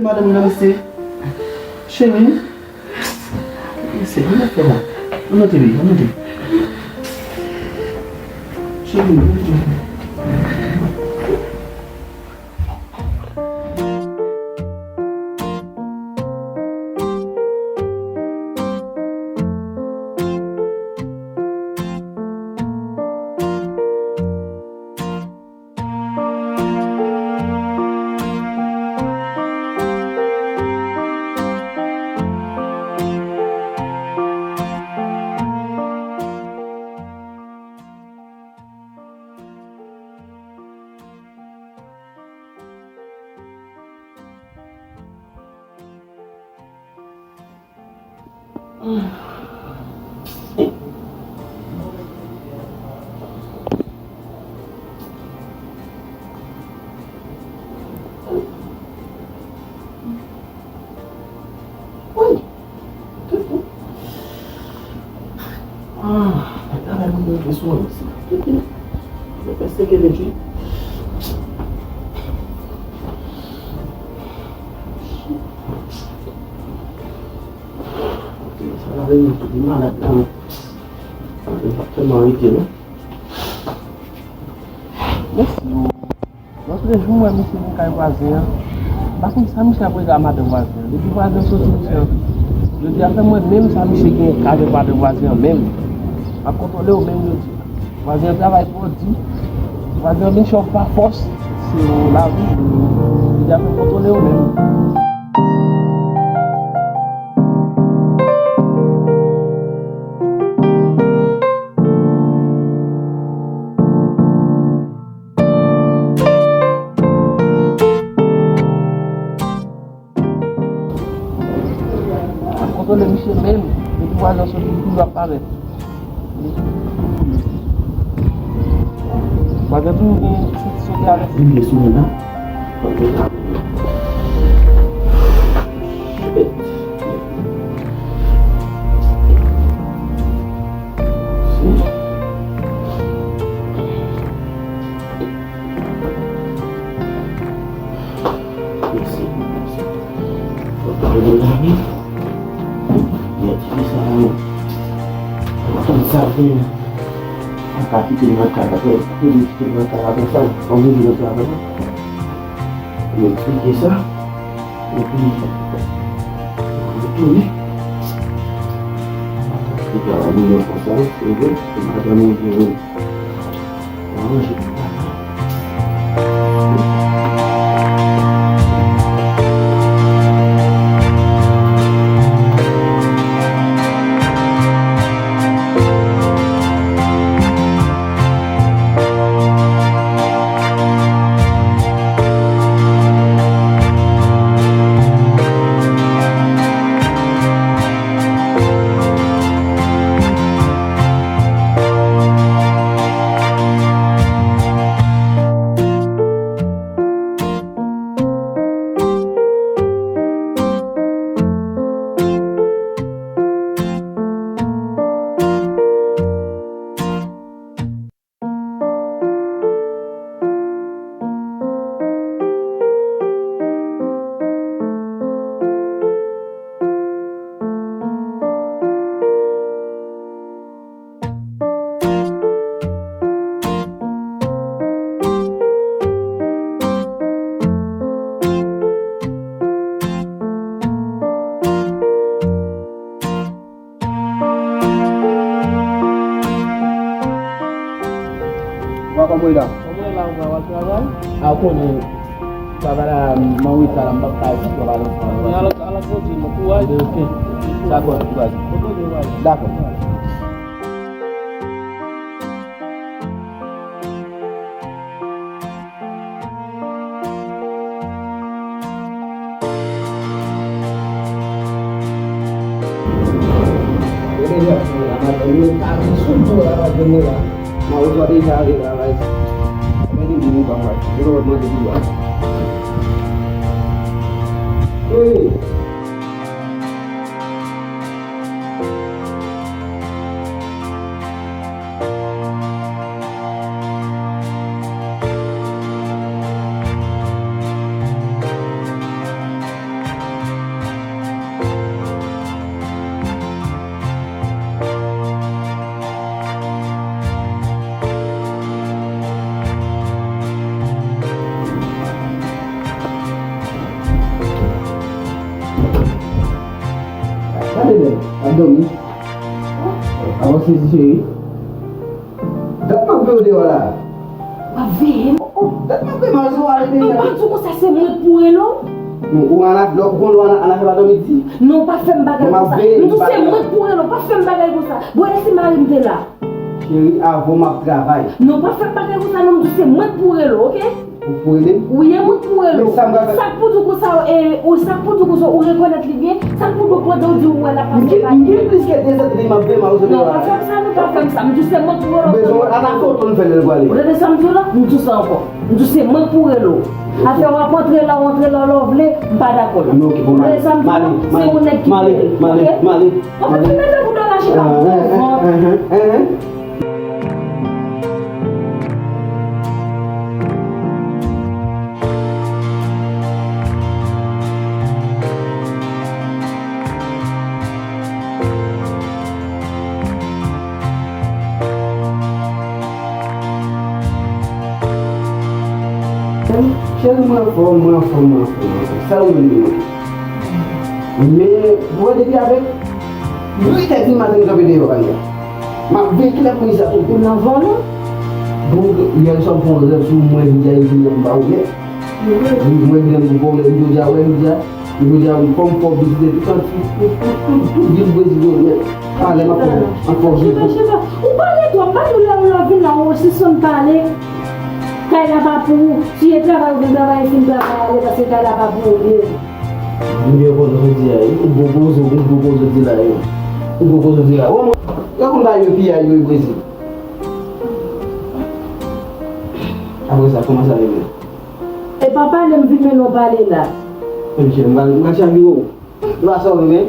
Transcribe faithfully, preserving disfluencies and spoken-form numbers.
Madanm nan, mesye. Cheri. Mesye, ann fè la. Ann monte, baby, ann monte. Cheri, ann monte. Ah, travay moun yo sou mwen osi. Yo fè seke depi. Sa la vin tout malad la. Yo pa tèlman rete non. Mèsi. Lòt jou, m wè misye nan kay vwazen an. M pa konn sa misye ap regle ak madanm vwazen an. Depi vwazen an soti, misye an. Jodi a fè m wè menm sa misye gen kay avèk madanm vwazen an menm. M ap kontwole w menm jodi a. Vwazen an travay twò di. Vwazen an vin chòf pa fòs. Se lavi. Jodi a fè m kontwole w menm. Kontwole misye menm, depi vwazen soti, li toujou ap parèt. Vwazen toujou gen ti sote avèk li. Li sou mwen la. Mèsi, mèsi. Fò pa yo la wi. Mèt fi sa yo. Antann sa vre. An pa kite m nan kay la, fò yo kite m nan kay la konsa. Fò m vin nan travay la. Yo eksplike sa. Epi, retounen. Li travay miyò konsa, se vre, se madanm li vre. Manje pou papa. Wa kòman w ye la? Kòman w ye la, w ap travay? A, w konnen, travay la, m an reta la, m p ap ka di travay la. Ala, ala, kontwole, bon kouraj. Ok, ok. Dakò, kouraj. Dakò. Yo deja fini la, madanm yo ta vin sou do la, madanm yo la. Mawozo a deja ale travay. Gade li, li pa wè. Li pa wè manje pou bwè. Hey! Ap dòmi. Avanse, cheri. Dat m ap veye w deyò la. W ap veye m? Oh, oh. Dat m ap veye m, ale deja. M pa di w konsa, se mwen k pou rele w. Non, ou Ana, lè w konn lè Ana, Ana fè pa dòmi di. Non, pa fè m bagay konsa. M di w se mwen k pou rele w, pa fè m bagay konsa. Bon, e si mari m te la? Cheri, avè w m ap travay. Non, pa fè m bagay konsa, non, m di w se mwen k pou rele w, oke? Ou pou rele m? Wi, e mwen k pou rele w. Men sa m ka fè? Sa k pou di w konsa, e, ou sa k pou di w konsa, ou rekonèt li byen? Sa k pou di w pandan w di w wè l ap pase pa? M gen, m gen plis ke de zè depi m ap veye m a ozo. Non, pa fè m sa, non, pa fè m sa. M di w se mwen k pou rele w. Bezwen wè, a la foto n fè lè l pwale. Ou tande sa m di w la? M di w sa ankò. M di w se mwen k pou rele w. Afè w ap antre la, w antre la, lè w vle, m pa dakò la. Ou tande sa m di w la? Se yon nèg ki pou rele w, oke? Male, male, male. Anfèt, se mete pou do la chita. Ah, eh, eh, eh, eh, eh. Cheri, mwen anfòm, mwen anfòm, mwen anfòm, mwen anfòm. Sa ou menm li manke? Men, ou wè depi avèk uit è di maten m kanpe deyò kay la. M ap veye kilè pou mizè ap tonbe. Ou nan vòlè? Bon, yè swa m fè yon rèv sou mwen, jodi a, e jodi a m pa wè. Wi, mwen menm m pwoblèm jodi a, wè jodi a. Jodi a, m fò m fò vizite tout, tout, tout, tout, tout vil Brezil yo nèt. Palè m ap fè, m ap fè vizite. Chita, chita. Ou pale twòp, pa nou lè ou lè w vin la, ou osi sonn pale. Kay la pa pou ou. Si e travay ou vin travay, fin travay, ale, paske kay la pa pou ou vre. M byen kontan jodi a, wi. Ou gwo koze, ou gwo koze di la, wi. Ou gwo koze di la. Ou konn bagay yo piyay yo, wi, Brezil. Apre sa, kòman sa ye menm? E pa pale m vin mennen w pale la. Ebyen, m pral, m pral chavire w. Ou pa sa w vle?